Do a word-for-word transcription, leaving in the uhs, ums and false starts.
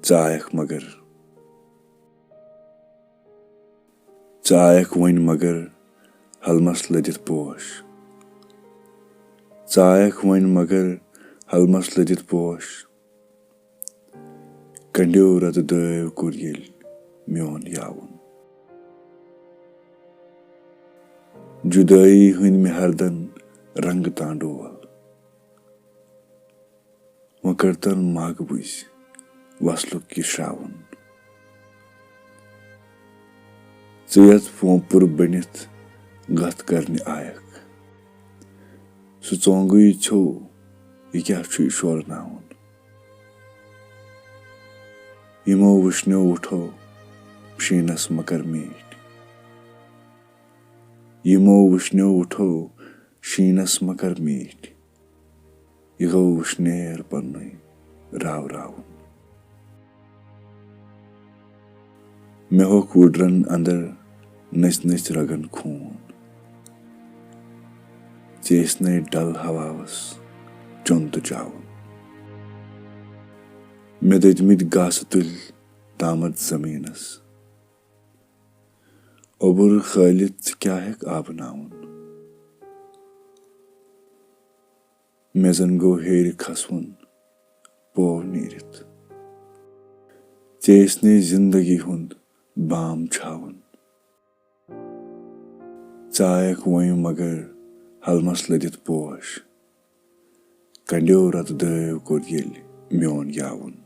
ژٕ آیکھ مگر۔ ژٕ آیکھ وۄنۍ مگر حلمس لٔدِتھ پوش۔ ژٕ آیکھ وۄنۍ مگر حلمس لٔدِتھ پوش۔ کنڈیو رتہٕ دٲو کوٚر ییٚلہِ میون یاوُن۔ جُدٲیی ہٕنٛدۍ مےٚ ہردن رنٛگہٕ تاں ڈول۔ وۄنۍ کٔرتن مگ بُزۍ وصلُک یہِ شراوُن۔ ژٕ یتھ پونپُر بٔنِتھ گتھ کرنہِ آیکھ۔ سُہ ژونگُے ژھیوٚو، یہِ کیٛاہ چھُے شورناوُن؟ یِمو وٕشنیو وُٹھو شیٖنس مہ کر میٖٹھۍ۔ یِمو وٕشنیو وُٹھو شیٖنس مہ کر میٖٹھۍ۔ یہِ گوٚو وٕشنیر پننُے راو راوُن۔ مےٚ ہوٚکھ وُڈرن اندر نٔژۍ نٔژۍ رگن خوٗن۔ ژےٚ ٲسۍ نے ڈل ہواوس چیوٚن تہٕ چاوُن۔ مےٚ دٔدۍمٕتۍ گاسہٕ تُلۍ تامتھ زٔمیٖنس۔ اوٚبُر کھٲلِتھ ژٕ کیٛاہ ہٮ۪کھ آبہٕ ناوُن؟ مےٚ زن گوٚو ہیرِ کھسوُن پوو نیٖرِتھ۔ ژےٚ ٲسۍ نے زندگی ہُنٛد بام چھاوُن۔ ژٕ آیکھ وۄنۍ مگر حلمس لٔدِتھ پوش۔ کنڈیو رتہٕ دٲو کوٚر ییٚلہِ میون یاوُن۔